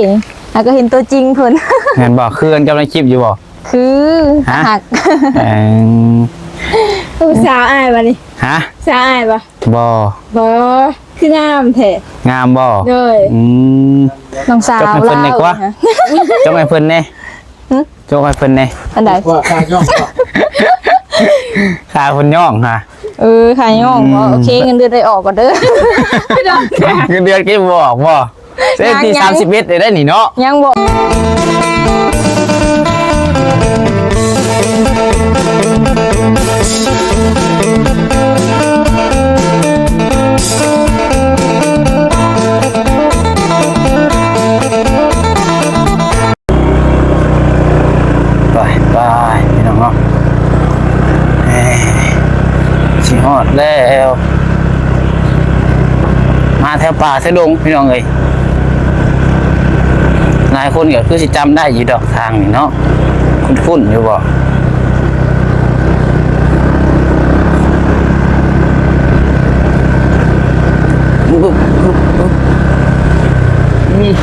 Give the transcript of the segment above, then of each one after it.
ງ หากก็เห็นตัวจริงเพิ่น แม่นบ่ คือกันกับในคลิปอยู่บ่ คือ ฮะ หัก เอิ่ม ผู้สาวอ้ายบ่นี่ ฮะ สาวอ้ายบ่ บ่ บ่ คืองามแท้ งามบ่ โดย อืม น้องสาว จกให้เพิ่นแหน่กว่า ลาวนะ จกให้เพิ่นแหน่ หึ จกให้เพิ่นแหน่ อันใด ว่าค่าย่องบ่ ค่าเพิ่นย่องฮะ เออ ค่าย่องบ่ อืม โอเค เงินเดือนได้ออกก่อนเด้อ เงินเดือนก็บ่ออกบ่ เอฟซี ยัง สามสิบเอ็ด ได้ ได้นี่เนาะ ยังบ่ ไป ไป พี่น้องเนาะ เอ้ย สิฮอดแล้ว มาแถวป่าแถวดงพี่น้องเอ้ย หลายคนก็คือสิจำได้อยู่ดอกทางนี่เนาะ คุ้นๆอยู่บ่ ปึ๊บ ปึ๊บ ปึ๊บ อืม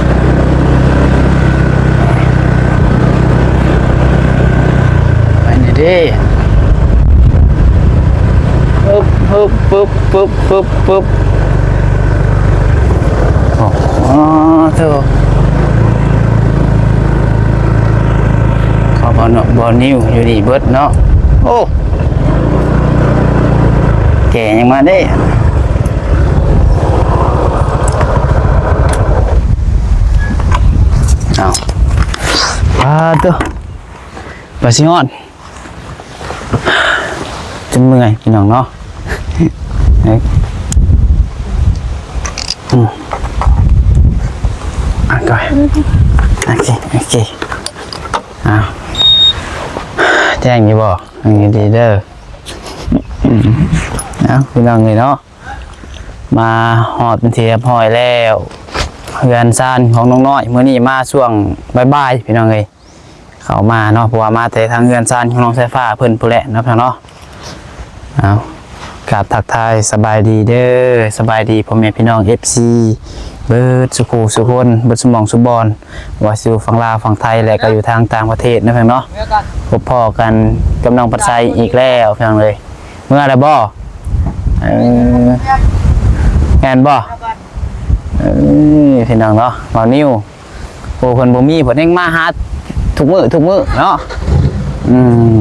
ไปนี่เด้ ปึ๊บ ปึ๊บ ปึ๊บ ปึ๊บ ปึ๊บ ปึ๊บ โอ้โห โธ่ เขาบ่เนาะ บ่นิวอยู่นี่เบิดเนาะ โอ้ แก่ยังมาเด้ เอา ปาดโธ่ ไปสิฮอด จนเมื่อยพี่น้องเนาะ เอ้ย อืม อ่ะก่อน โอเค โอเค อ้าว แจ้งอยู่บ่ ยังดีเด้อ อืม เอ้า พี่น้องเอ้ยเนาะ มาฮอดเป็นที่เรียบร้อยแล้ว เฮือนซานของน้องน้อย มื้อนี้มาช่วงบ่ายๆ พี่น้องเอ้ย เข้ามาเนาะ เพราะว่ามาแต่ทางเฮือนซานของน้องสายฟ้าเพิ่นพู้นแหละเนาะ พี่น้องเนาะ เอา กราบทักทายสบายดีเด้อ สบายดีพ่อแม่พี่น้อง เอฟซี เบิดสุขูสุคน เบิดสุหม่องสุบอน ว่าสิอยู่ฝั่งลาวฝั่งไทย และก็อยู่ทางต่างประเทศเนาะ พี่น้องเนาะ พบพ้อกันกับน้องปัดไซอีกแล้ว พี่น้องเอ้ย เมือแล้วบ่ เออ แม่นบ่ เออ พี่น้องเนาะ บ่าวนิว โอ้ เพิ่นบ่มี เพิ่นแฮ่งมาหาทุกมื้อ ทุกมื้อเนาะ อืม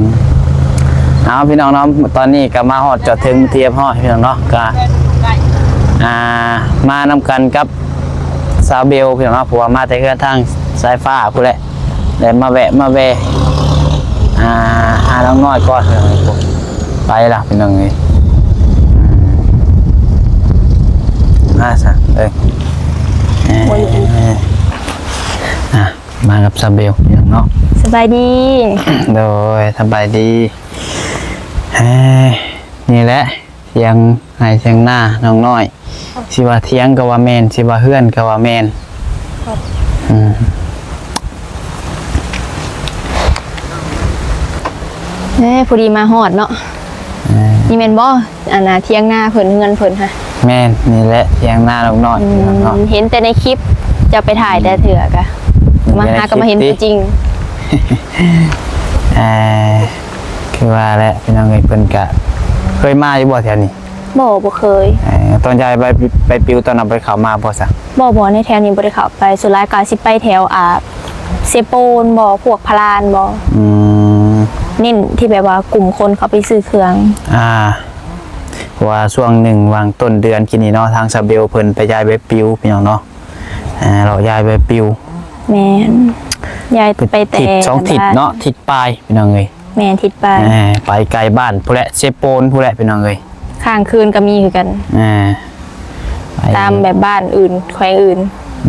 เอาพี่น้องเนาะ ตอนนี้ก็มาฮอดจอดถึงที่เรียบร้อยพี่น้องเนาะ ก็ อ่า มานำกันกับสาวเบลพี่น้องเนาะ เพราะว่ามาแต่เฮือนทางสายฟ้าพู้นแหละ ได้มาแวะ มาแวะ อ่า หาน้องน้อยก่อน ไปละพี่น้องเอ้ย มาซะ เอ้ย เอ้ย อ่ะ มากับสาวเบลพี่น้องเนาะ สบายดี โดย สบายดี เอ้ย นี่แหละ เถียงไร่เถียงนาน้องน้อย สิว่าเถียงก็ว่าแม่น สิว่าเฮือนก็ว่าแม่น อืม เอ้ พอดีมาฮอดเนาะ เออ นี่แม่นบ่ อันน่ะ เถียงนาเพิ่น เฮือนเพิ่นฮะ แม่น นี่แหละ เถียงนาน้องน้อย อืม เนาะ เห็นแต่ในคลิป เจ้าไปถ่ายแต่เทื่อกะ มาหาก็มาเห็นตัวจริง เอ่อ คือว่าแหละพี่น้องเอ้ย เพิ่นกะเคยมาอยู่บ่แถวนี้ บ่ บ่เคย เอ่อ ตอนย้ายใบ ใบปลิวตอนนั้นไปเข้ามาบ่ซะ บ่ บ่ ในแถวนี้บ่ได้เข้าไป ส่วนหลายก็สิไปแถว อ่า เซโปนบ่ พวกพะลานบ่ อืม เน้นที่แบบว่ากลุ่มคนเขาไปซื้อเครื่อง อ่า เพราะว่าช่วงหนึ่งหว่างต้นเดือนกินนี้เนาะ ทางสาวเบลเพิ่นไปย้ายใบปลิวพี่น้องเนาะ อ่า เลาะย้ายใบปลิว แม่น ย้ายไปแต่ ทิศสองทิศเนาะ บ้าน ทิศปลายพี่น้องเอ้ย แม่น ทิศปลาย อ่า ไปไกลบ้านพู้นแหละ เซโปนพู้นแหละพี่น้องเอ้ย ค้างคืนก็มีคือกัน อ่า ไป ตามแบบบ้านอื่น แขวงอื่น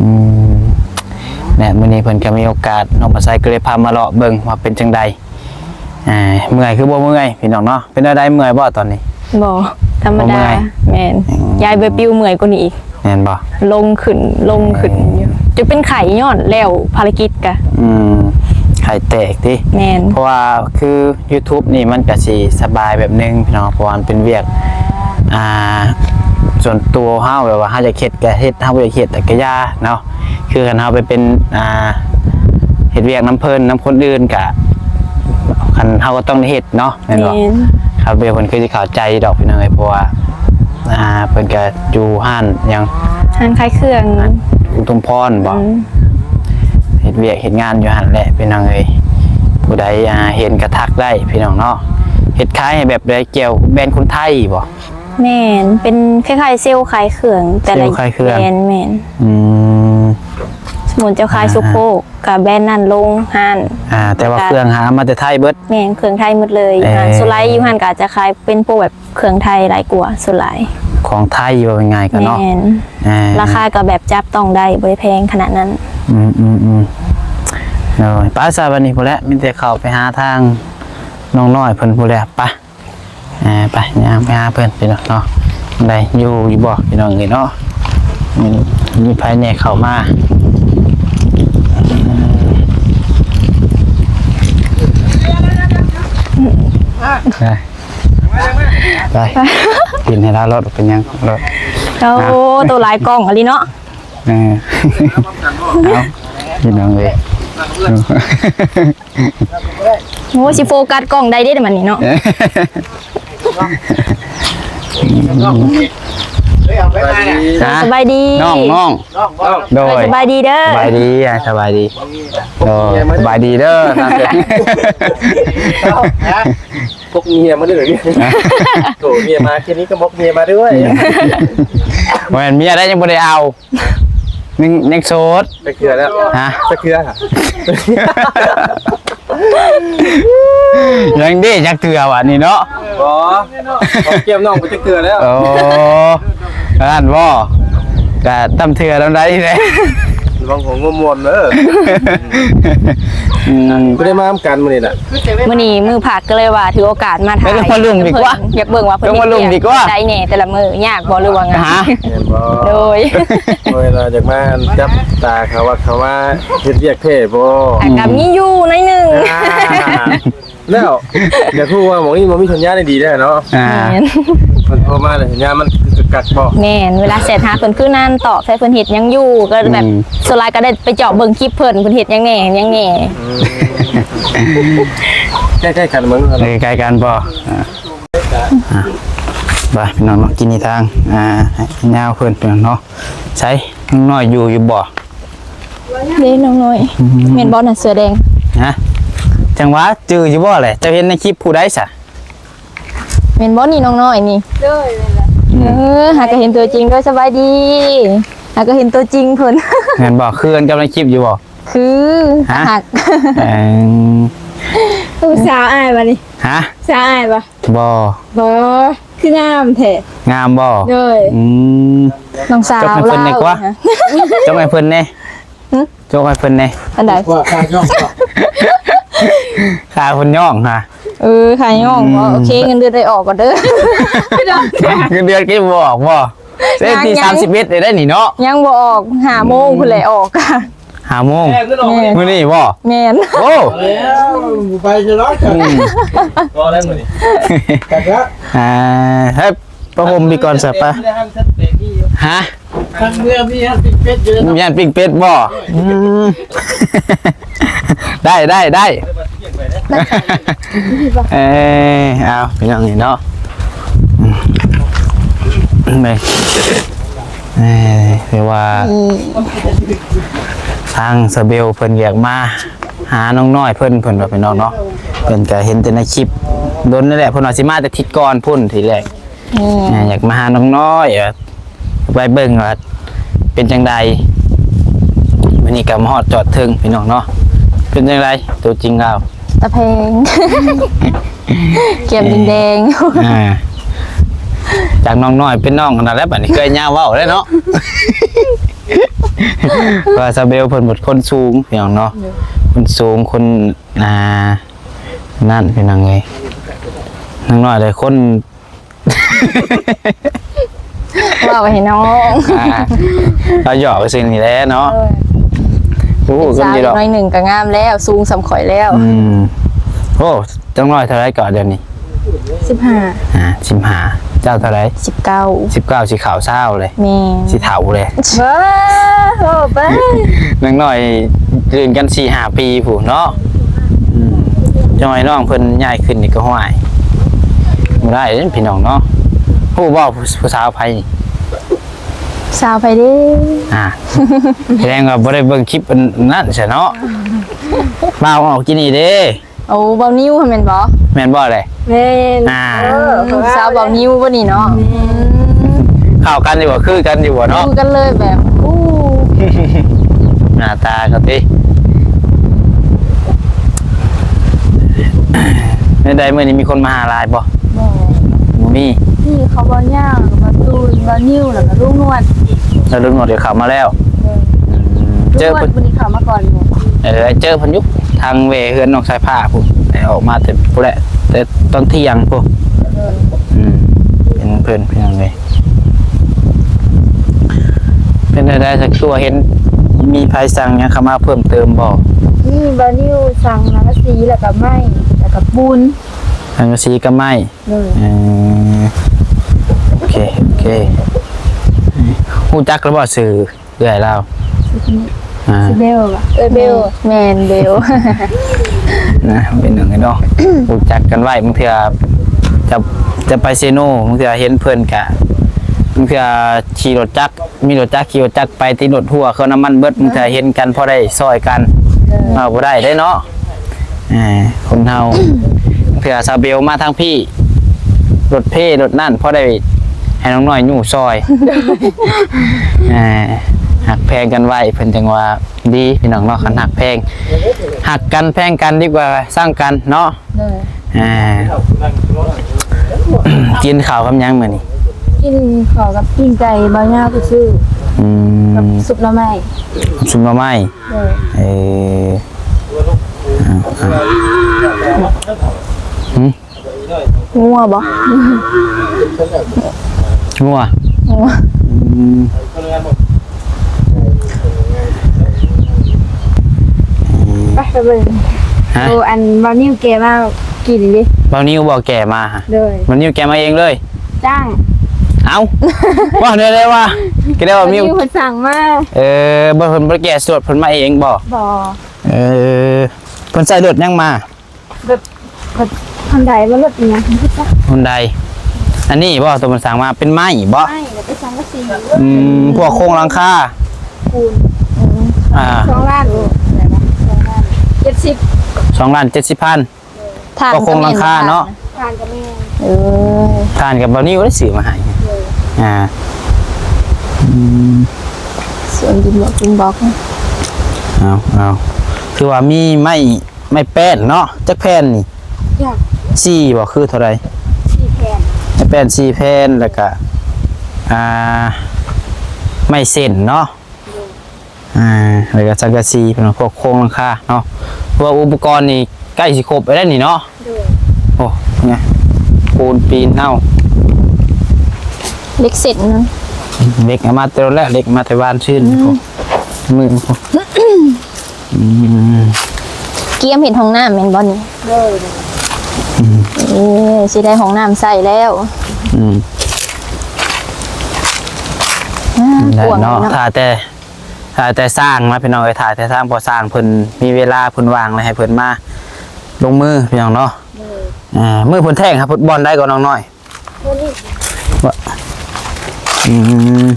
อืม และมื้อนี้เพิ่นก็มีโอกาส น้องปัดไซก็เลยพามาเลาะเบิ่งว่าเป็นจั่งใด อ่า เมื่อยคือบ่เมื่อยพี่น้องเนาะ เป็นอะไร เมื่อยบ่ตอนนี้ บ่ ธรรมดา บ่เมื่อย แม่น อืม ย้ายใบปลิวเมื่อยกว่านี้อีก แม่นบ่ ลงขึ้น ลงขึ้น เออ อยู่ จนเป็นไข้ย้อนแล้วภารกิจกะ อืม ไข้แตกติ แม่น เพราะว่าคือ YouTube นี่มันกะสิสบายแบบหนึ่งพี่น้อง เพราะว่ามันเป็นเวียก อ่า ส่วนตัวเฮา แบบว่าเฮาอยากเฮ็ดกะเฮ็ด เฮาบ่อยากเฮ็ดกะอย่าเนาะ ຄືຄັນເຮົາໄປເປັນ ອ່າ ເຮັດວຽກນຳເພິ່ນ ນຳຄົນອື່ນກະ ຄັນເຮົາກໍຕ້ອງໄດ້ເຮັດເນາະ ແມ່ນບໍ່? ແມ່ນ. ຄາເບວເພິ່ນຄືຊິເຂົ້າໃຈດອກພີ່ນ້ອງເອີຍ ເພາະວ່າ ອ່າ ເພິ່ນກໍຢູ່ຮ້ານຫຍັງ ຮ້ານຂາຍເຄື່ອງ ອຸທຸມພອນບໍ? ອືມ ເຮັດວຽກເຮັດງານຢູ່ຫັ້ນແຫຼະພີ່ນ້ອງເອີຍ. ຜູ້ໃດ ອ່າ ເຫັນກໍທັກໄດ້ພີ່ນ້ອງເນາະ. ເຮັດຂາຍໃຫ້ແບບໃດ? ກ່ຽວແບຣນຄົນໄທບໍ? ແມ່ນ ເປັນຄ້າຍໆເຊວຂາຍເຄື່ອງແຕ່ລະ ເຊວຂາຍເຄື່ອງ ແບຣນ. ແມ່ນ. ອືມ ສົມມຸດເຈົ້າຂາຍ ອ່າ ສຸໂພກ ກະແບຣນນັ້ນລົງຮ້ານ ອ່າ ແຕ່ວ່າເຄື່ອງຫາມາແຕ່ໄທເບິດ. ແມ່ນ ເຄື່ອງໄທໝົດເລີຍ. ເອີ ອ່າ ສ່ວນຫຼາຍຢູ່ຫັ້ນກໍອາດຈະຂາຍເປັນພວກແບບເຄື່ອງໄທຫຼາຍກວ່າສ່ວນຫຼາຍ ຂອງໄທ ເວົ້າງ່າຍໆກໍເນາະ. ແມ່ນ. ອ່າ ລາຄາກໍແບບຈັບຕ້ອງໄດ້ ບໍ່ໄດ້ແພງຂະໜາດນັ້ນ. ອືມໆໆ ໂດຍ ໄປຊະ ບັດນີ້ພຸ້ນແຫຼະ ມີແຕ່ເຂົ້າໄປຫາທາງນ້ອງນ້ອຍເພິ່ນພຸ້ນແຫຼະ ໄປ. ອ່າ ໄປ ຍ່າງໄປຫາເພິ່ນພີ່ນ້ອງເນາະ ໄດ້ຢູ່ຢູ່ບໍ່ພີ່ນ້ອງເອີຍເນາະ? ມີ ມີໃຜແດ່ເຂົ້າມາ? ໄປ ໄປ ກິນໃຫ້ລາວໂລດ ເປັນຫຍັງໂລດ. ໂອ້ ໂຕຫຼາຍກ້ອງອີ່ຫຼີເນາະ. ເອີ ເອົາ ພີ່ນ້ອງເອີຍ ໂອ້ ຊິໂຟກັສກ້ອງໄດ້ເດ້ບັດນີ້ເນາະ. ສະບາຍດີ ນ້ອງ ນ້ອງ ໂດຍ ສະບາຍດີເດີ ສະບາຍດີ ອ່າ ສະບາຍດີ ໂດຍ ສະບາຍດີເດີ. ພວກເມຍມາເດີ ໂຕເມຍມາແຄ່ນີ້ກໍບອກເມຍມາດ້ວຍ. ບໍ່ແມ່ນເມຍໄດ້ ຍັງບໍ່ໄດ້ເອົາ. ຍັງ ຍັງໂສດ ຈັກເທື່ອແລ້ວ? ຮະ? ຈັກເທື່ອ? ຍັງເດ້ ຈັກເທື່ອວະນີ້ເນາະ? ບໍ່ ຫອມແກ້ມນ້ອງໄປຈັກເທື່ອແລ້ວ. ໂອ້ ອັນນັ້ນບໍ່? ກະຕຳເທື່ອຕຳໃດແຫຼະ. ລະວັງຫົວງົວມ່ວນເດີ. ອືມ ບໍ່ໄດ້ມານຳກັນມື້ນີ້ນະ. ມື້ນີ້ມື້ພັກກໍເລີຍວ່າຖືໂອກາດມາຖ່າຍ ລົງມາລຸ່ມດີກວ່າ ຢາກເບິ່ງວ່າເພິ່ນເຮັດວຽກໃດແດ່ແຕ່ລະມື້ ຍາກບໍ່ ຫຼືວ່າຫຍັງ? ຮະ? ແມ່ນບໍ່? ໂດຍ ໂດຍ ລາວຢາກມາຈັບຕາເຂົາວ່າເຂົາມາເຮັດວຽກແທ້ບໍ່? ອາ ກໍມີຢູ່ໜ້ອຍໜຶ່ງ. ອ່າ ແລ້ວຢາກຮູ້ວ່າໝ່ອງນີ້ບໍ່ມີສັນຍານດີແທ້ເນາະ. ອ່າ ແມ່ນ ເພິ່ນໂທມາແລ້ວສັນຍານມັນຄືກັກບໍ່? ແມ່ນ ເວລາແຊັດຫາເພິ່ນຄືນັ້ນ ຕອບໃສ່ເພິ່ນເຮັດຫຍັງຢູ່ ກໍແບບ ອືມ ສ່ວນຫຼາຍກໍໄດ້ໄປເຈາະເບິ່ງຄລິບເພິ່ນ ເພິ່ນເຮັດຫຍັງແດ່ ຫຍັງແດ່. ອືມ ໃກ້ໆກັນເບິ່ງ ເອີ ໃກ້ໆກັນບໍ່? ອ່າ ອ່າ ໄປພີ່ນ້ອງເນາະ ກິນນີ້ທາງ ອ່າ ຍາວເພິ່ນພີ່ນ້ອງເນາະ. ໃສ ນ້ອງນ້ອຍຢູ່ ຢູ່ບໍ່? ເດ້ນ້ອງນ້ອຍ. ອືມ ແມ່ນບໍ່ນະ ເສື້ອແດງ? ຮະ? ຈັ່ງຫວະ ຈື່ຢູ່ບໍ່ແຫຼະ? ເຈົ້າເຫັນໃນຄລິບຜູ້ໃດຊະ? ແມ່ນບໍ່ນີ້ນ້ອງນ້ອຍນີ້? ໂດຍ ແມ່ນລະ. ອືມ ເອີ ຫາກໍເຫັນຕົວຈິງເດີ. ສະບາຍດີ ຫາກໍເຫັນຕົວຈິງເພິ່ນ. ແມ່ນບໍ່? ຄືກັນກັບໃນຄລິບຢູ່ບໍ່? ຄື ຮະ? ຮັກ ເອີ ຜູ້ສາວອ້າຍບໍ່ນີ້? ຮະ? ສາວອ້າຍບໍ່? ບໍ່ ບໍ່ ຄືງາມແທ້. ງາມບໍ່? ໂດຍ. ອືມ ນ້ອງສາວ ຈົກໃຫ້ເພິ່ນແດ່ກວ່າ ຈົກໃຫ້ເພິ່ນແດ່. ຫຶ? ຈົກໃຫ້ເພິ່ນແດ່. ອັນໃດ? ວ່າຄ່າຍ້ອງ ຄ່າເພິ່ນຍ້ອງຫາ. ເອີ ຄ່າຍ້ອງ. ອືມ ໂອເຄ ເງິນເດືອນໄດ້ອອກກ່ອນເດີ. ເງິນເດືອນກໍບໍ່ອອກບໍ່? ເສຍທີ ຍັງ ສາມສິບເອັດໄດ້ນີ້ເນາະ. ຍັງບໍ່ອອກ ຫ້າໂມງພຸ້ນແຫຼະອອກ. ຫ້າໂມງ ແມ່ນ ມື້ນີ້ບໍ່? ແມ່ນ. ໂອ້ ແລ້ວ ໄປຊະເນາະ. ອືມ ພໍແລ້ວມື້ນີ້ ຈັກລະ. ອ່າ ເຮັດຜ້າຫົ່ມພີກກ່ອນຊະປະ. ຮະ? ທາງເມືອງມີຮ້ານປີ້ງເປັດຢູ່ເນາະ. ມີຮ້ານປີ້ງເປັດບໍ່? ອືມ ໄດ້ ໄດ້ ໄດ້. ເອີ ເອົາ ພີ່ນ້ອງນີ້ເນາະ. ອືມ ແມ່ ເອີ ແຕ່ວ່າ ອືມ ທາງສາວເບວເພິ່ນຢາກມາຫານ້ອງນ້ອຍເພິ່ນ ເພິ່ນວ່າພີ່ນ້ອງເນາະ. ເພິ່ນກໍເຫັນແຕ່ໃນຄລິບດົນນີ້ແຫຼະ ເພິ່ນວ່າຊິມາແຕ່ທິດກ່ອນພຸ້ນທີແລກ. ແມ່ນ ອ່າ ຢາກມາຫານ້ອງນ້ອຍ ເອີ ໄປເບິ່ງວ່າເປັນຈັ່ງໃດ. ມື້ນີ້ກໍມາຮອດຈອດເຖິງພີ່ນ້ອງເນາະ. ເປັນຈັ່ງໃດຕົວຈິງລາວ? ຕາແພງ ແກ້ມແດງໆ. ອ່າ ຈາກນ້ອງນ້ອຍເປັນນ້ອງຂະໜາດແລ້ວ ບັດນີ້ເຄີຍຍາວເວົ້າແລ້ວເນາະ. ເພາະວ່າສາວເບວເພິ່ນເປັນຄົນສູງພີ່ນ້ອງເນາະ. ໂດຍ ຄົນສູງ ຄົນ ອ່າ ນັ້ນພີ່ນ້ອງເອີຍ. ນ້ອງນ້ອຍແຕ່ຄົນ ເວົ້າໃຫ້ນ້ອງ ອ່າ ລາວຢອກຊື່ນີ້ແຫຼະເນາະ. ເອີ ໂອ້ ເປັນສາວອີກໜ້ອຍໜຶ່ງກໍງາມແລ້ວ ສູງສ່ຳຂ້ອຍແລ້ວ. ອືມ ໂອ້ ຈັກໜ້ອຍເທົ່າໃດກໍດຽວນີ້? ສິບຫ້າ. ອ່າ ສິບຫ້າ. ເຈົ້າເທົ່າໃດ? ສິບເກົ້າ ສິບເກົ້າ ຊິເຂົ້າຊາວເລີຍ. ແມ່ນ ຊິເຖົ້າເລີຍ. ເອີ ເວົ້າໄປ ຍັງນ້ອຍ ເລື່ອນກັນສີ່ຫ້າປີພຸ້ນເນາະ. ອືມ ຈັ່ງໃຫ້ນ້ອງເພິ່ນຍ້າຍຂຶ້ນນີ້ກໍຫ້ວຍ ບໍ່ໄດ້ເດ້ພີ່ນ້ອງເນາະ. ຮູ້ບໍ່ ຜູ້ ຜູ້ສາວໃຜນີ້? ສາວໃຜເດ້? ອ່າ ແສດງວ່າບໍ່ໄດ້ເບິ່ງຄລິບອັນນັ້ນຊະເນາະ. ບ່າວອອກກິນນີ້ເດ້. ໂອ້ ບ່າວນິວຫັ້ນແມ່ນບໍ່? ແມ່ນບໍ່ເລີຍ? ແມ່ນ. ອ່າ ເອີ ສາວບ່າວນິວບໍ່ນີ້ເນາະ? ແມ່ນ. ເຂົ້າກັນຢູ່ບໍ່? ຄືກັນຢູ່ບໍ່ເນາະ? ຄືກັນເລີຍແບບ ໂອ້ ໜ້າຕາກໍຕິ. ແນວໃດ ມື້ນີ້ມີຄົນມາຫາຫຼາຍບໍ່? ບໍ່ ບໍ່ມີ. ນີ້ເຂົາບ່າວຍາວ ແລ້ວກໍບ່າວຕູນ ບ່າວນິວ ແລ້ວກໍລຸງໜວດ ແລ້ວລຸງໜວດກໍເຂົ້າມາແລ້ວ. ເອີ ເຈີເພິ່ນ ມື້ນີ້ເຂົ້າມາກ່ອນຢູ່. ເອີ ເຈີເພິ່ນຢູ່ທາງແວ່ເຮືອນນ້ອງສາຍຟ້າພຸ້ນ ໄດ້ອອກມາແຕ່ພຸ້ນແຫຼະ ແຕ່ຕອນທ່ຽງພຸ້ນ. ເອີ ອືມ ເຫັນເພິ່ນເປັນຫຍັງເລີຍ. ເປັນແນວໃດ ສັກຕົວເຫັນມີໃຜສັ່ງຫຍັງເຂົ້າມາເພີ່ມເຕີມບໍ່? ມີບ່າວນິວສັ່ງສັງກະສີ ແລ້ວກະໄມ້ ແລ້ວກະປູນ. ສັງກະສີກັບໄມ້. ໂດຍ. ເອີ ໂອເຄ ໂອເຄ. ຮູ້ຈັກແລ້ວບໍ່ຊື່ເອື້ອຍລາວ? ຊື່ຄົນນີ້ ອ່າ ຊື່ເບວ. ເອີຍ ເບວ. ແມ່ນ ເບວ. ນະ ເປັນຫຍັງເນາະ ຮູ້ຈັກກັນໄວ້. ບາງເທື່ອຈະ ຈະໄປເຊໂນ ບາງເທື່ອເຫັນເພິ່ນກະ ບາງເທື່ອຂີ່ລົດຈັກ ມີລົດຈັກ ຂີ່ລົດຈັກໄປ ຕິດລົດຮົ່ວ ເຄື່ອງນ້ຳມັນເບິດ ບາງເທື່ອເຫັນກັນ ພໍໄດ້ຊ່ອຍກັນ. ເອີ ເວົ້າບໍ່ໄດ້ເດ້ເນາະ. ອ່າ ຄົນເຮົາ ເທື່ອສາວເບວມາທາງພີ້ ລົດເພລົດນັ້ນ ພໍໄດ້ໃຫ້ນ້ອງນ້ອຍຍູ້ຊ່ອຍ. ອ່າ ຮັກແພງກັນໄວ້ ເພິ່ນຈັ່ງວ່າດີພີ່ນ້ອງເນາະ. ຄັນຮັກແພງ ຮັກກັນແພງກັນດີກວ່າຊັງກັນເນາະ. ໂດຍ. ອ່າ ກິນເຂົ້າກັບຫຍັງມື້ນີ້? ກິນເຂົ້າກັບປີ້ງໄກ່ບ່າວຍາວຊື່ໆ. ອືມ ກັບຊຸບໜໍ່ໄມ້. ຊຸບໜໍ່ໄມ້. ໂດຍ. ເອີ ຫືມ ງົວບໍ່? ງົວ ງົວ. ອືມ ໄປ ໄປເບິ່ງ. ຮະ? ໂອ້ ອັນບ່າວນິວແກ່ມາກິນເດ້. ບ່າວນິວບໍ່ແກ່ມາ? ໂດຍ. ບ່າວນິວແກ່ມາເອງເລີຍ? ຈ້າງ. ເອົ້າ ວ່າແນວໃດວະ? ກໍໄດ້ວ່າມີ ບ່າວນິວເພິ່ນສັ່ງມາ. ເອີ ບໍ່ ເພິ່ນບໍ່ໄດ້ແກ່ສວດ ເພິ່ນມາເອງບໍ່? ບໍ່. ເອີ ເພິ່ນໃຊ້ລົດຫຍັງມາ? ແບບ ແບບຮອນໄດ ບໍ່ ລົດອີ່ຫຍັງ ຮອນໄດ. ອັນນີ້ບໍ່ ໂຕມັນສ້າງມາເປັນໄມ້ບໍ່? ໄມ້ ແລ້ວໄປສັງກະສີ. ອືມ ພວກໂຄງຫຼັງຄາ ປູນ. ອືມ ອ່າ ສອງລ້ານ ເທົ່າໃດວະ? ສອງລ້ານເຈັດສິບ ສອງລ້ານເຈັດສິບພັນ. ຖານ ພວກໂຄງຫຼັງຄາເນາະ. ຖານກໍແມ່ນ. ເອີ ຖານກໍບ່າວນິວໄດ້ຊື້ມາໃຫ້. ເອີ ອ່າ ອືມ ສວນດິນບອກ ດິນບອກ. ເອົາ ເອົາ ຄືວ່າມີໄມ້ ໄມ້ແປ້ນເນາະ ຈັກແຜ່ນນີ້? ສີ່ບໍ່ ຄືເທົ່າໃດ? ສີ່ແຜ່ນ. ໄມ້ແປ້ນສີ່ແຜ່ນ ແລ້ວກະ ອ່າ ໄມ້ເສັ້ນເນາະ. ໂດຍ. ອ່າ ແລ້ວກະສັງກະສີ ເພິ່ນວ່າພວກໂຄງຫຼັງຄາເນາະ ເພາະວ່າອຸປະກອນນີ້ໃກ້ຊິຄົບແລ້ວນີ້ເນາະ. ໂດຍ. ໂອ້ ນີ້ ປູນປີນເອົາ ເຫຼັກເສັ້ນນະ ເຫຼັກເອົາມາແຕ່ແລ້ວ ເຫຼັກມາແຕ່ວານຊືນ. ອືມ ມື້ ອືມ ກຽມເຮັດຫ້ອງນ້ຳແມ່ນບໍ່ນີ້? ໂດຍ. ອືມ ເອີ ຊິໄດ້ຫ້ອງນ້ຳໃຊ້ແລ້ວ. ອືມ ອ່າ ກວ້າງເນາະ ເນາະ ຖ້າແຕ່ ຖ້າແຕ່ຊ່າງມາ ພີ່ນ້ອງເອີຍ ຖ້າແຕ່ຊ່າງ ພໍຊ່າງເພິ່ນມີເວລາ ເພິ່ນວ່າງ ແລ້ວໃຫ້ເພິ່ນມາລົງມື ພີ່ນ້ອງເນາະ. ໂດຍ. ອ່າ ມື້ເພິ່ນແທ້ງຫາ ບ່ອນໃດກໍນ້ອງນ້ອຍ? ບ່ອນນີ້. ອືມ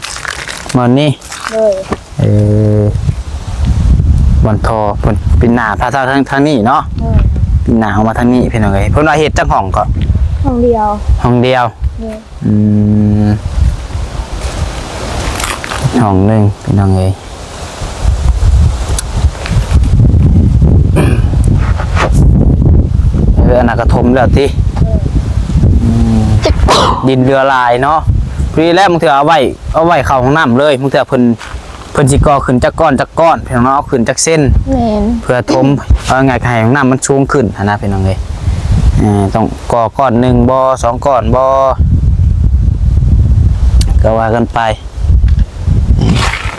ບ່ອນນີ້. ໂດຍ. ເອີ ບ່ອນທໍ່ ເພິ່ນປິ່ນໜ້າພາເຂົ້າທາງ ທາງນີ້ເນາະ. ໂດຍ. ປິ່ນໜ້າອອກມາທາງນີ້ ພີ່ນ້ອງເອີຍ. ເພິ່ນວ່າເຮັດຈັກຫ້ອງເກາະ? ຫ້ອງດຽວ. ຫ້ອງດຽວ. ໂດຍ. ອືມ ຫ້ອງໜຶ່ງ ພີ່ນ້ອງເອີຍ. ເອີ ອັນນັ້ນກະຖົມແລ້ວຕິ? ອືມ ດິນເຫຼືອຫຼາຍເນາະ. ພໍດີແລ້ວ ບາງເທື່ອເອົາໄວ້ ເອົາໄວ້ເຂົ້າຫ້ອງນ້ຳເລີຍ ບາງເທື່ອເພິ່ນ ເພິ່ນຊິກໍ່ຂຶ້ນຈັກກ້ອນຈັກກ້ອນ ພີ່ນ້ອງເນາະ ເອົາຂຶ້ນຈັກເຊັນ. ແມ່ນ. ເພື່ອຖົມ ເອົາງ່າຍໆ ໃຫ້ຫ້ອງນ້ຳມັນສູງຂຶ້ນຫັ້ນນະ ພີ່ນ້ອງເອີຍ. ເອີ ຕ້ອງກໍ່ກ້ອນໜຶ່ງບໍ່ ສອງກ້ອນບໍ່ ກໍວ່າກັນໄປ.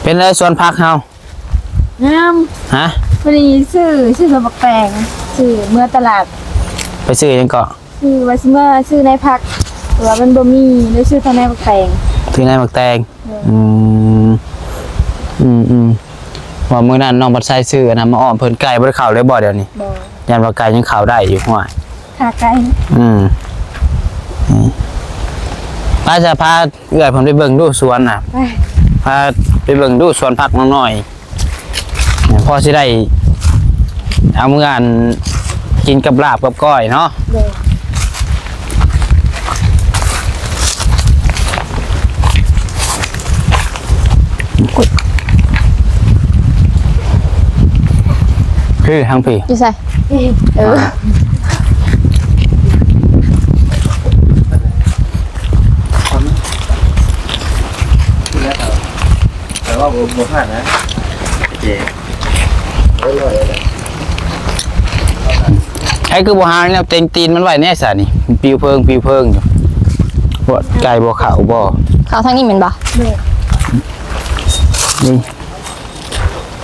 ເປັນໃດສວນຜັກເຮົາ? ງາມ. ຮະ? ພໍດີຊື້ ຊື້ສວນໝາກແຕງ ຊື້ເມືອຕະຫຼາດ. ໄປຊື້ຫຍັງເກາະ? ຊື້ວ່າຊິເມືອຊື້ໃນຜັກ. ວ່າມັນບໍ່ມີ ໄດ້ຊື້ເທົ່າໃນໝາກແຕງ ຊື້ໃນໝາກແຕງ. ໂດຍ ອືມ ອືມໆ ວ່າມື້ນັ້ນນ້ອງບັດໄຊຊື້ອັນນັ້ນມາອ້ອມເພິ່ນ ໄກ່ບໍ່ໄດ້ເຂົ້າເລີຍບໍ່ດຽວນີ້? ບໍ່ ຢ້ານວ່າໄກ່ຍັງເຂົ້າໄດ້ຢູ່ ຫ້ວຍ ຂາໄກ່. ອືມ ອືມ ໄປຊະ ພາເອື້ອຍເພິ່ນໄປເບິ່ງດູສວນນະ ໄປ ພາໄປເບິ່ງດູສວນຜັກນ້ອງນ້ອຍ. ພໍຊິໄດ້ເອົາເມືອ ອັນ ກິນກັບລາບກັບກ້ອຍເນາະ. ໂດຍ ຄືທາງພີ້ ຢູ່ໃສ? ເອີ ອ່າ ແຕ່ວ່າບໍ່ ບໍ່ພາດນະ ເຈ ໄອ້ຄືບໍ່ຫາແນວເຕັງຕີນມັນໄວ້ແດ່ຊະນີ້ ປິວເພີງ ປິວເພີງຢູ່ ພວກໄກ່ບໍ່ເຂົ້າບໍ່? ເຂົ້າທາງນີ້ແມ່ນບໍ່? ໂດຍ ນີ້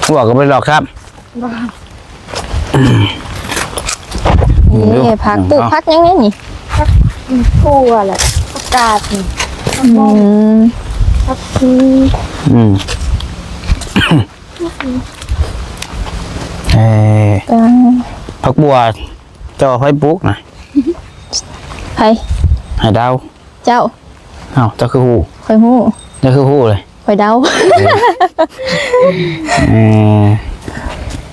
ພວກກໍບໍ່ໄດ້ຫຼອກຊ້ຳ ບໍ່ ນີ້ ນີ້ ຜັກ ປູກຜັກຫຍັງແດ່ນີ້? ຜັກຖົ່ວແຫຼະ ຜັກກາດນີ້ ອືມ ຜັກຊີ ອືມ ເອີ ເອີ ຜັກບົວ ເຈົ້າໃຜປູກນະ? ໃຜ? ໃຫ້ດາວ ເຈົ້າ. ອ້າວ ເຈົ້າຄືຮູ້? ຂ້ອຍຮູ້. ເຈົ້າຄືຮູ້ເລີຍ? ຂ້ອຍເດົາ. ເອີ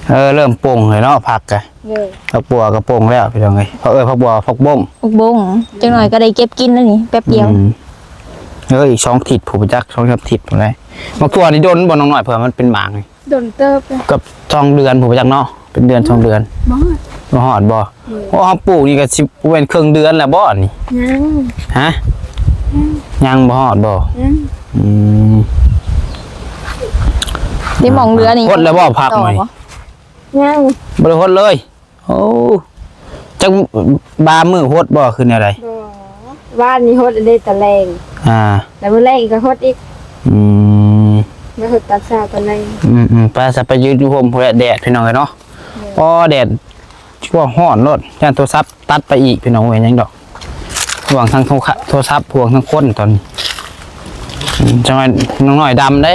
ເອີ ເລີ່ມປົ່ງເລີຍເນາະ ຜັກກະ. ໂດຍ ຜັກບົວກະປົ່ງແລ້ວພີ່ນ້ອງເອີຍ. ເອີ ຜັກບົວ ຜັກບົ້ງ ຜັກບົ້ງ ຈັກໜ້ອຍກະໄດ້ເກັບກິນແລ້ວນີ້ ແປັບດຽວ. ອືມ ເອີ ອີກສອງທິດພຸ້ນ ຈັກສອງສາມທິດພຸ້ນແຫຼະ. ໝາກຖົ່ວນີ້ດົນບໍ່ນ້ອງນ້ອຍ ເພື່ອມັນເປັນໝາກນີ້? ດົນເຕີບເລີຍ ກັບສອງເດືອນພຸ້ນ ບໍ່ຈັກເນາະ ເປັນເດືອນສອງເດືອນ. ບໍ່ຮອດ ບໍ່ຮອດບໍ່? ໂດຍ ໂອ້ ເຮົາປູກນີ້ກະຊິເປັນເຄິ່ງເດືອນແລ້ວບໍ່ນີ້? ຍັງ ຮະ? ຍັງ ຍັງບໍ່ຮອດບໍ່? ຍັງ ອືມ ນີ້ໝ່ອງເຫຼືອນີ້ ຫົດແລ້ວບໍ່ຜັກນີ້? ຍັງ ບໍ່ໄດ້ຫົດເລີຍ. ໂອ້ ຈັກບາງມື້ຫົດບໍ່ ຄືແນວໃດ? ບໍ່ ວານນີ້ຫົດເດ້ຕອນແລງ ອ່າ ແລ້ວມື້ແລງອີກກໍຫົດອີກ. ອືມ ມາຫົດຕອນເຊົ້າຕອນແລງ. ອືມໆ ໄປຊະ ໄປຢືນຢູ່ຮົ່ມພຸ້ນແຫຼະ ແດດພີ່ນ້ອງເອີຍເນາະ. ໂດຍ ໂອ້ ແດດ ຄືວ່າຮ້ອນໂລດ ຢ້ານໂທລະສັບຕັດໄປອີກພີ່ນ້ອງເອີຍ. ຍັງດອກ ຫວ່າງທາງໂທລະ ໂທລະສັບ ຫວ່າງທາງຄົນຕອນນີ້. ອືມ ຈັກໜ້ອຍນ້ອງນ້ອຍດຳເດ້.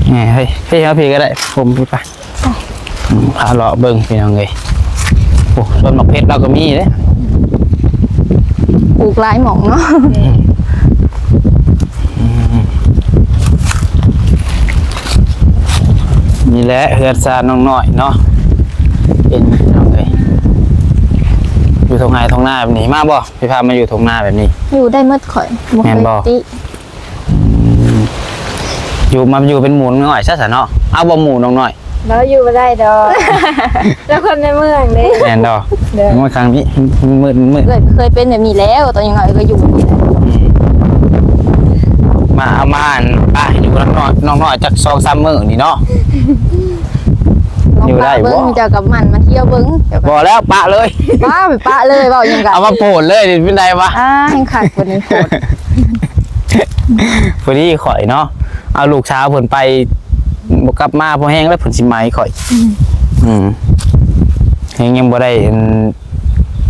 ແໝ່ ເຮີ້ຍ ເຮີ້ຍ ເອົາພີ້ກໍໄດ້ ຜົມພີ້ໄປ. ອືມ ພາເລາະເບິ່ງພີ່ນ້ອງເອີຍ. ໂອ້ ຕົ້ນໝາກເພັດລາວກໍມີເດ້ ປູກຫຼາຍໝ່ອງເນາະ. ອືມ ອືມ ນີ້ແຫຼະເຮືອນຊານນ້ອງນ້ອຍເນາະ ເປັນພີ່ນ້ອງເອີຍ ຢູ່ທົ່ງໄຮ່ທົ່ງນາແບບນີ້. ມາບໍ່? ໄປພາມາຢູ່ທົ່ງນາແບບນີ້ ຢູ່ໄດ້ໝົດຂ້ອຍ ບໍ່ເຄີຍຕິ. ອືມ ຢູ່ ມາຢູ່ເປັນໝູນ້ອງນ້ອຍຊະ ຊະເນາະ. ເອົາບໍ່ໝູນ້ອງນ້ອຍ? ລາວຢູ່ບໍ່ໄດ້ດອກ ລາວຄົນໃນເມືອງເດ້. ແມ່ນດອກ. ໂດຍ ໂອ້ຍ ຄັ້ງນີ້ມືດໆ ເອື້ອຍເຄີຍເປັນແບບນີ້ແລ້ວ ຕອນຍັງນ້ອຍກໍຢູ່ແບບນີ້ແຫຼະ. ອືມ ມາ ເອົາມາ ອັນ ປະໃຫ້ຢູ່ນຳນ້ອງນ້ອຍ ນ້ອງນ້ອຍຈັກສອງສາມມື້ນີ້ເນາະ. ຢູ່ໄດ້ບໍ່? ເຈົ້າກໍໝັ່ນມາທ່ຽວເບິ່ງ. ບໍ່ແລ້ວ ປະເລີຍ ປະ ໄປປະເລີຍ ເວົ້າຫຍັງກະ ເອົາມາໂພດເລີຍ ເປັນໃດວະ? ອ່າ ແຮ່ງຄັກກວ່ານີ້ໂພດ. ພໍດີຂ້ອຍເນາະ ເອົາລູກສາວເພິ່ນໄປ ບໍ່ກັບມາພໍແຮງແລ້ວ ເພິ່ນຊິໄໝຂ້ອຍ. ອືມ ອືມ ແຮງຍັງບໍ່ໄດ້ ອັນ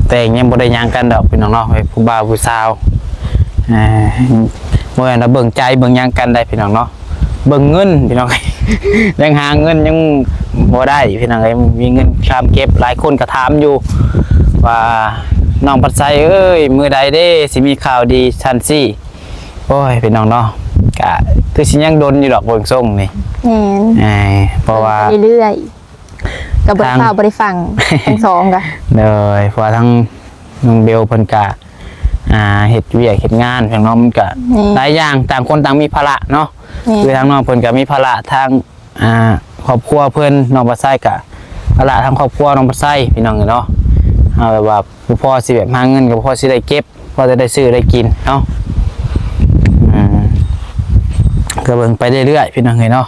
ແຕ່ງ ຍັງບໍ່ໄດ້ຫຍັງກັນດອກພີ່ນ້ອງເນາະ ຜູ້ບ່າວຜູ້ສາວ. ອ່າ ບໍ່ແມ່ນວ່າເບິ່ງໃຈເບິ່ງຫຍັງກັນໄດ໋ພີ່ນ້ອງເນາະ. ເບິ່ງເງິນພີ່ນ້ອງ ຍັງຫາເງິນຍັງບໍ່ໄດ້ພີ່ນ້ອງເອີຍ. ມີເງິນຄຳເກັບ ຫຼາຍຄົນກໍຖາມຢູ່ວ່າ ນ້ອງບັດໄຊເອີຍ ມື້ໃດເດ້ຊິມີຂ່າວດີຊັ້ນຊີ້? ໂອ້ຍ ພີ່ນ້ອງເນາະ ກະຄືຊິຍັງດົນຢູ່ດອກເບິ່ງຊົງນີ້. ແມ່ນ ເອີ ເພາະວ່າໄປເລື້ອຍໆ ກໍບໍ່ໄດ້ຟ້າວບໍ່ໄດ້ຟັ່ງທັງສອງກະ. ໂດຍ ເພາະວ່າທາງນ້ອງເບວເພິ່ນກະ ອ່າ ເຮັດວຽກເຮັດງານ ພີ່ນ້ອງເນາະ ມັນກະ ແມ່ນ ຫຼາຍຢ່າງ ຕ່າງຄົນຕ່າງມີພາລະເນາະ. ແມ່ນ ຄືທາງນ້ອງເພິ່ນກະມີພາລະທາງ ອ່າ ຄອບຄົວເພິ່ນ ນ້ອງບັດໄຊກະພາລະທາງຄອບຄົວນ້ອງບັດໄຊ ພີ່ນ້ອງເອີຍເນາະ. ເຮົາແບບວ່າບໍ່ພໍຊິແບບຫາເງິນ ກໍບໍ່ພໍຊິໄດ້ເກັບ ພໍຈະໄດ້ຊື້ໄດ້ກິນເນາະ. ອືມ ກໍເບິ່ງໄປເລື້ອຍໆ ພີ່ນ້ອງເອີຍເນາະ.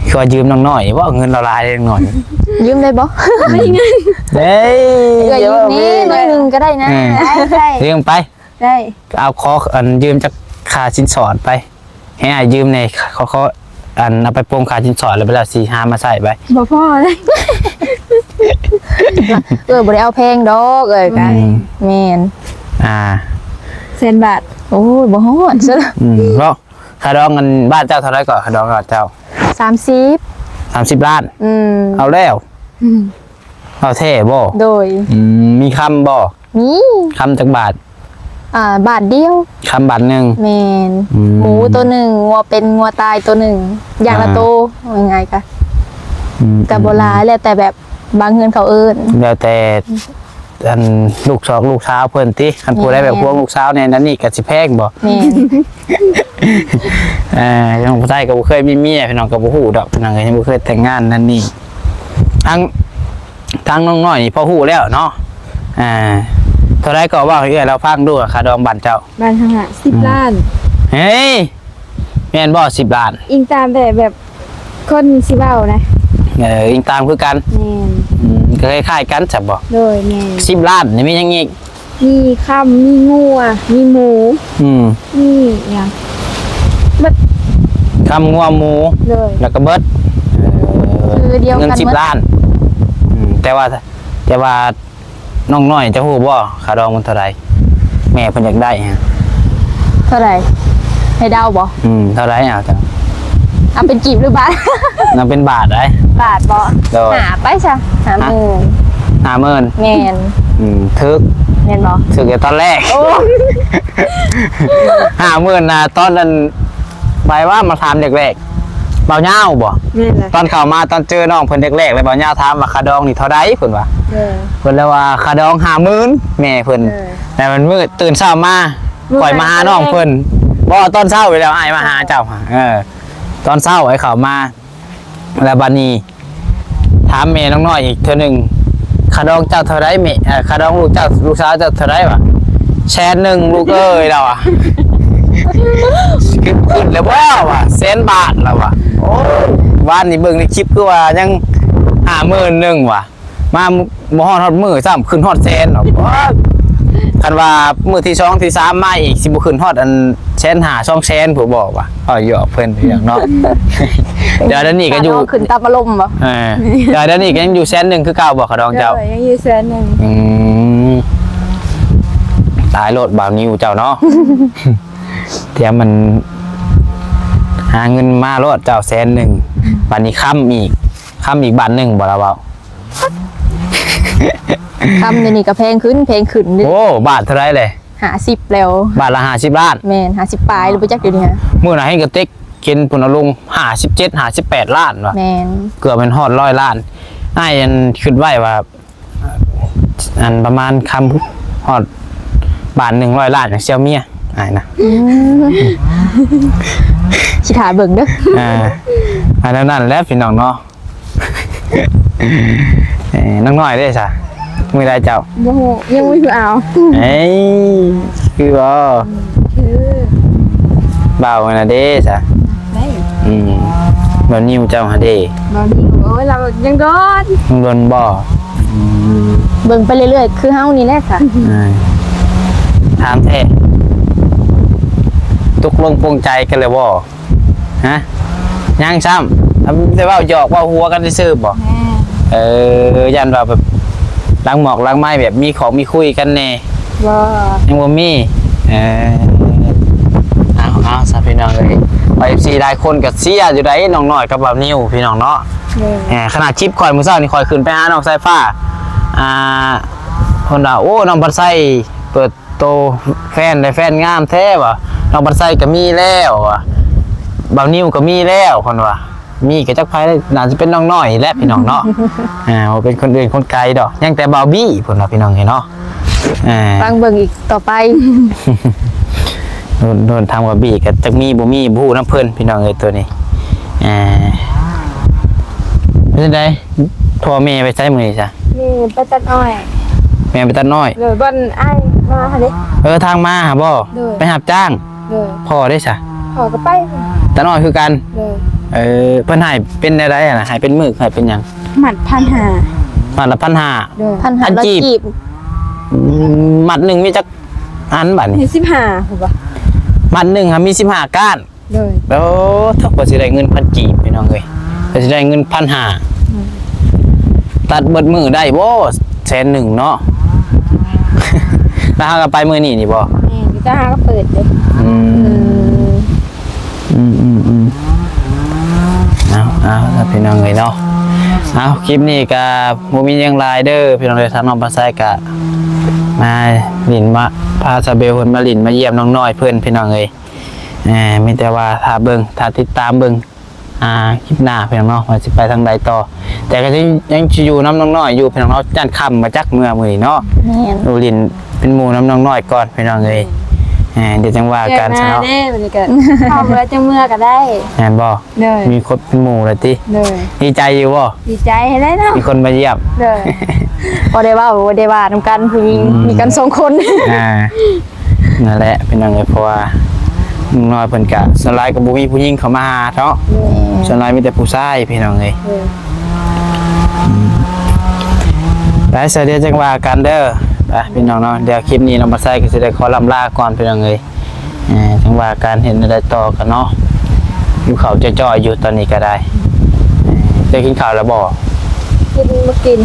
ຄືວ່າຢືມນ້ອງນ້ອຍບໍ່ ເງິນລາວຫຼາຍ ນ້ອງນ້ອຍ ຢືມໄດ້ບໍ່? ອືມ ເອີຍ ເອີຍ ຢືມແດ່ ໜ້ອຍໜຶ່ງກໍໄດ້ນະ. ເອີ ໄດ້ ໄດ້ ຢືມໄປ ໄດ້ ເອົາ ຂໍ ອັນ ຢືມຈັກຄ່າສິນສອດໄປ ໃຫ້ອ້າຍຢືມແດ່ ຂໍ ຂໍ ອັນ ເອົາໄປປົງຄ່າສິນສອດ ແລ້ວໄປ ແລ້ວຊິຫາມາໃຊ້ໄປ. ບໍ່ພໍເລີຍ ເອື້ອຍບໍ່ໄດ້ເອົາແພງດອກ ເອື້ອຍກະ ອືມ ແມ່ນ ອ່າ ແສນບາດ ໂອ້ຍ ບໍ່ຮອດຊັ້ນ ອືມ ເນາະ. ຄ່າດອງອັນບ້ານເຈົ້າເທົ່າໃດເກາະ? ຄ່າດອງບ້ານເຈົ້າ ສາມສິບ ສາມສິບລ້ານ ອືມ ເອົາແລ້ວ ອືມ ເອົາແທ້ບໍ່? ໂດຍ ອືມ ມີຄຳບໍ່? ມີ ຄຳຈັກບາດ? ອ່າ ບາດດຽວ ຄຳບາດໜຶ່ງ ແມ່ນ ອືມ ໝູໂຕໜຶ່ງ ງົວເປັນງົວຕາຍໂຕໜຶ່ງ ຢ່າງລະ ອ່າ ໂຕ ເວົ້າງ່າຍໆ ກະ ອືມ ກະບໍ່ຫຼາຍ ອືມ ແລ້ວແຕ່ແບບບາງເຮືອນເຂົາເອີ້ນ ແລ້ວແຕ່ ອັນລູກຊອກລູກສາວເພິ່ນຕິ ຄັນຜູ້ໃດແບບ ແມ່ນ ຫ່ວງລູກສາວແດ່ ອັນນີ້ກໍຊິແພງບໍ່? ແມ່ນ ເອີ ທາງຜູ້ຊາຍກໍບໍ່ເຄີຍມີເມຍ ພີ່ນ້ອງກໍບໍ່ຮູ້ດອກ ພີ່ນ້ອງກໍຍັງບໍ່ເຄີຍແຕ່ງງານນັ້ນນີ້ ທາງ ທາງນ້ອງນ້ອຍນີ້ພໍຮູ້ແລ້ວເນາະ ອ່າ ເທົ່າໃດກໍເວົ້າໃຫ້ເອື້ອຍລາວຟັງດູ ຄ່າດອງບ້ານເຈົ້າ? ບ້ານເຮົາຫາ ສິບ ອືມ ລ້ານ ເຮີ້ຍ ແມ່ນບໍ່ ສິບລ້ານ? ອີງຕາມແຕ່ແບບ ຄົນຊິເວົ້ານະ ເອີ ອີງຕາມຄືກັນ ແມ່ນ ອືມ ກໍຄ້າຍໆກັນຊະບໍ່? ໂດຍ ແມ່ນ ສິບລ້ານນີ້ມີຫຍັງອີກ? ມີຄຳ ມີງົວ ມີໝູ ອືມ ມີຫຍັງ ເບິດ ຄຳ ງົວ ໝູ ໂດຍ ແລ້ວກໍເບິດ ເອີ ຄືດຽວກັນ ເງິນສິບລ້ານ ອືມ ແຕ່ວ່າ ແຕ່ວ່າ ນ້ອງນ້ອຍ ເຈົ້າຮູ້ບໍ່ ຄ່າດອງມັນເທົ່າໃດ? ແມ່ເພິ່ນຢາກໄດ້ຮະ ເທົ່າໃດ? ໃຫ້ເດົາບໍ່? ອືມ ເທົ່າໃດເອົາ ເອົາເປັນກີບຫຼືບາດ? ເອົາເປັນບາດໄດ໋ ບາດບໍ່? ໂດຍ ຫາໄປຊະ ຫາໝື່ນ ຫາໝື່ນ ແມ່ນ ອືມ ຖືກ ແມ່ນບໍ່? ຖືກແຕ່ຕອນແລກ ໂອ້ ຫ້າໝື່ນນະ ຕອນນັ້ນ ໃຜວ່າມາຖາມແລກໆ ບ່າວຍາວບໍ່? ແມ່ນແຫຼະ ຕອນເຂົ້າມາ ຕອນເຈີນ້ອງເພິ່ນແລກໆ ແລ້ວບ່າວຍາວຖາມວ່າຄ່າດອງນີ້ເທົ່າໃດ ເພິ່ນວ່າ ເອີ ເພິ່ນລະວ່າຄ່າດອງຫ້າໝື່ນ ແມ່ເພິ່ນ ເອີ ແລ້ວມັນມື້ຕື່ນເຊົ້າມາ ຂ້ອຍມາຫານ້ອງເພິ່ນ ບໍ່ ຕອນເຊົ້ານີ້ແຫຼະ ອ້າຍມາຫາເຈົ້າ ເອີ ຕອນເຊົ້າອ້າຍເຂົ້າມາ ແລ້ວບາດນີ້ ຖາມແມ່ນ້ອງນ້ອຍອີກເທື່ອໜຶ່ງ ຄ່າດອງເຈົ້າເທົ່າໃດແມ່ ເອີ ຄ່າດອງລູກເຈົ້າ ລູກສາວເຈົ້າເທົ່າໃດວະ? ແສນໜຶ່ງລູກເອີຍ ລາວວ່າ ຂຶ້ນ ຂຶ້ນແລ້ວບໍ່ວະ ແສນບາດ ລາວວ່າ ໂອ້ຍ ວານນີ້ເບິ່ງໃນຄລິບຄືວ່າຍັງຫ້າໝື່ນໜຶ່ງວະ ມາບໍ່ຮອດ ຮອດມື້ຊ້ຳ ຂຶ້ນຮອດແສນດອກ ໂອ້ຍ ຄັນວ່າມື້ທີສອງທີສາມມາອີກ ຊິບໍ່ຂຶ້ນຮອດອັນ ແສນຫ້າ ສອງແສນ ຜູ້ບອກວ່າ ເວົ້າຢອກເພິ່ນເນາະ ດຽວ ດຽວນີ້ກໍຢູ່ ຄ່າດອງຂຶ້ນຕາມອາລົມບໍ່? ເອີ ດຽວນີ້ກໍຍັງຢູ່ແສນໜຶ່ງຄືເກົ່າບໍ່ຄ່າດອງເຈົ້າ? ເອີ ຍັງຢູ່ແສນໜຶ່ງ ອືມ ຕາຍໂລດບ່າວນິວເຈົ້າເນາະ ຕຽມມັນຫາເງິນມາໂລດເຈົ້າແສນໜຶ່ງ ບາດນີ້ຄຳອີກ ຄຳອີກບາດໜຶ່ງບໍ່ລະເວົ້າ? ຄຳດຽວນີ້ກໍແພງຂຶ້ນ ແພງຂຶ້ນເດ້ ໂອ້ ບາດເທົ່າໃດແຫຼະ? ຫ້າສິບແລ້ວ ບາດລະຫ້າສິບລ້ານ ແມ່ນ ຫ້າສິບປາຍ ຫຼືບໍ່ຈັກດຽວນີ້ຫະ ມື້ນັ້ນເຫັນກະຕິກເຫັນພຸ້ນເອົາລົງຫ້າສິບເຈັດ ຫ້າສິບແປດລ້ານວ່າ ແມ່ນ ເກືອບແມ່ນຮອດຮ້ອຍລ້ານ ອ້າຍອັນຄິດໄວ້ວ່າ ອັນປະມານຄຳຮອດບາດໜຶ່ງຮ້ອຍລ້ານ ຈັ່ງຊິເອົາເມຍອ້າຍນະ ອືມ ຊິຖ້າເບິ່ງເດີ ອ່າ ອັນນັ້ນແຫຼະພີ່ນ້ອງເນາະ. ເອີ ນ້ອງນ້ອຍເດ້ຊະ ມື້ໃດເຈົ້າ? ບໍ່ຮູ້ ຍັງບໍ່ຮູ້ເອົາ ເອີຍ ຄືບໍ່? ຄື ບ່າວຫັ້ນນະເດ້ຊະ ໄດ້ ອືມ ບ່າວນິວເຈົ້າຫັ້ນເດ້ ບ່າວນິວ ໂອ້ຍ ລາວຍັງດົນ ຍັງດົນບໍ່? ອືມ ເບິ່ງໄປເລື້ອຍໆ ຄືເຮົານີ້ແຫຼະຊະ ເອີ ຖາມແທ້ ຕົກລົງປົງໃຈກັນແລ້ວບໍ່? ຮະ ຍັງຊ້ຳ ແຕ່ເວົ້າຫຍອກເວົ້າຫົວກັນຊື່ໆບໍ່? ແມ່ນ ເອີ ຢ້ານວ່າແບບຫຼັງໝອກຫຼັງໄມແບບມີຂອງມີຄຸຍກັນແດ່ ບໍ່ ຍັງບໍ່ມີ ເອີ ເອົາ ເອົາຊະພີ່ນ້ອງເອີຍ ເອັຟຊີຫຼາຍຄົນກໍເຊຍຢູ່ໃດ໋ ນ້ອງນ້ອຍກັບບ່າວນິວພີ່ນ້ອງເນາະ ເອີ ຂະໜາດຄລິບຂ້ອຍມື້ເຊົ້ານີ້ ຂ້ອຍຂຶ້ນໄປຫານ້ອງສາຍຟ້າ ອ່າ ເພິ່ນວ່າ ໂອ້ ນ້ອງພັນໄຊເປີດ ໂຕແຟນໄດ້ແຟນງາມແທ້ວ່າ ນ້ອງບັນໄຊກໍມີແລ້ວວ່າ ບ່າວນິວກໍມີແລ້ວເພິ່ນວ່າ ມີກໍຈັກໃຜ ໜ້າຈະເປັນນ້ອງນ້ອຍນີ້ແຫຼະພີ່ນ້ອງເນາະ ອ່າ ບໍ່ເປັນຄົນອື່ນຄົນໄກດອກ ຍັງແຕ່ບ່າວບີ່ເພິ່ນວ່າ ພີ່ນ້ອງເອີຍເນາະ ອ່າ ຟັງເບິ່ງອີກຕໍ່ໄປ ໂດນ ໂດນທາງບ່າວບີ່ກໍຈັກມີບໍ່ມີ ບໍ່ຮູ້ນຳເພິ່ນ ພີ່ນ້ອງເອີຍ ໂຕນີ້ ອ່າ ເປັນຈັ່ງໃດ ພໍ່ແມ່ໄປໃສມື້ນີ້ຊະ? ແມ່ໄປຕັດອ້ອຍ ແມ່ໄປຕັດອ້ອຍ ໂດຍ ບ່ອນອ້າຍມາຫັ້ນເດ້ ເອີ ທາງມາຫາບໍ່? ໂດຍ ໄປຮັບຈ້າງ ໂດຍ ພໍ່ເດ້ຊະ? ພໍ່ກໍໄປຕັດອ້ອຍຄືກັນ ໂດຍ ເອີ ເພິ່ນໃຫ້ເປັນແນວໃດຫັ້ນນະ ໃຫ້ເປັນມື້ ໃຫ້ເປັນຫຍັງ? ມັດພັນຫ້າ ມັດລະພັນຫ້າ ໂດຍ ພັນຫ້າຮ້ອຍກີບ ອືມ ມັດໜຶ່ງມີຈັກອັນບາດນີ້? ມີສິບຫ້າ ພຸ້ນບໍ່? ມັດໜຶ່ງຫາມີສິບຫ້າກ້ານ ໂດຍ ໂອ້ ເທົ່າກວ່າຊິໄດ້ເງິນພັນກີບ ພີ່ນ້ອງເອີຍ ກວ່າຊິໄດ້ເງິນພັນຫ້າ ອືມ ຕັດເບິດມື້ໄດ້ບໍ່ ແສນໜຶ່ງເນາະ? ແລ້ວເຮົາກໍໄປມື້ນີ້ນີ້ບໍ່? ແມ່ນ ຢູ່ ແຕ່ເຮົາກໍເປີດເດ້. ອືມ ເອີ ອືມ ອືມ ອືມ ເອົາ ເອົາ ພີ່ນ້ອງເອີຍເນາະ. ເອົາ ຄລິບນີ້ກໍບໍ່ມີຫຍັງຫຼາຍເດີພີ່ນ້ອງເດີ. ທາງນ້ອງປາໄຊກໍມາຫຼິ້ນ ມາພາສາວເບວເພິ່ນມາຫຼິ້ນມາຢ້ຽມນ້ອງນ້ອຍເພິ່ນ ພີ່ນ້ອງເອີຍ. ເອີ ມີແຕ່ວ່າຖ້າເບິ່ງ ຖ້າຕິດຕາມເບິ່ງ ອ່າ ຄລິບໜ້າພີ່ນ້ອງເນາະ ວ່າຊິໄປທາງໃດຕໍ່. ແຕ່ກໍຍັງ ຍັງຊິຢູ່ນຳນ້ອງນ້ອຍຢູ່ພີ່ນ້ອງເນາະ. ຢ້ານຄ່ຳ ບໍ່ຈັກເມືອມື້ນີ້ເນາະ. ແມ່ນ ຢູ່ຫຼິ້ນເປັນໝູ່ນຳນ້ອງນ້ອຍກ່ອນພີ່ນ້ອງເອີຍ. ເອີ ດຽວຈັ່ງວ່າກັນຊະເນາະ. ເດືອນໜ້າເດ້ ມື້ນີ້ກໍເຮົາເມືອຈັ່ງເມືອກໍໄດ້ ແມ່ນບໍ່? ໂດຍ ມີຄົນເປັນໝູ່ແລ້ວຕິ? ໂດຍ ດີໃຈຢູ່ບໍ່? ດີໃຈແທ້ເນາະ ມີຄົນມາຢ້ຽມ. ໂດຍ ບໍ່ໄດ້ເວົ້າ ບໍ່ໄດ້ວ່ານຳກັນ ຜູ້ຍິງ ອືມ ມີກັນສອງຄົນ. ອ່າ ນັ້ນແຫຼະພີ່ນ້ອງເອີຍ ເພາະວ່ານ້ອງນ້ອຍເພິ່ນກະສ່ວນຫຼາຍກໍບໍ່ມີຜູ້ຍິງເຂົ້າມາຫາເນາະ. ແມ່ນ ສ່ວນຫຼາຍມີແຕ່ຜູ້ຊາຍພີ່ນ້ອງເອີຍ. ເອີ ອືມ ໄປຊະ ດຽວຈັ່ງວ່າກັນເດີ. ໄປພີ່ນ້ອງເນາະ ດຽວຄລິບນີ້ນ້ອງປາໄຊກໍຊິໄດ້ຂໍລ່ຳລາກ່ອນພີ່ນ້ອງເອີຍ. ເອີ ຈັ່ງວ່າກັນ ເຮັດແນວໃດຕໍ່ກັນເນາະ ຢູ່ເຂົ້າຈ່ອຍໆຢູ່ຕອນນີ້ກໍໄດ້. ເຈົ້າກິນເຂົ້າແລ້ວບໍ່? ກິນ ມາກິນ.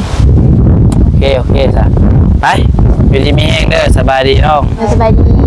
ໂອເຄ ໂອເຄຊະ ໄປ ຢູ່ດີມີແຮງເດີ. ສະບາຍດີນ້ອງ. ເອີ ສະບາຍດີ.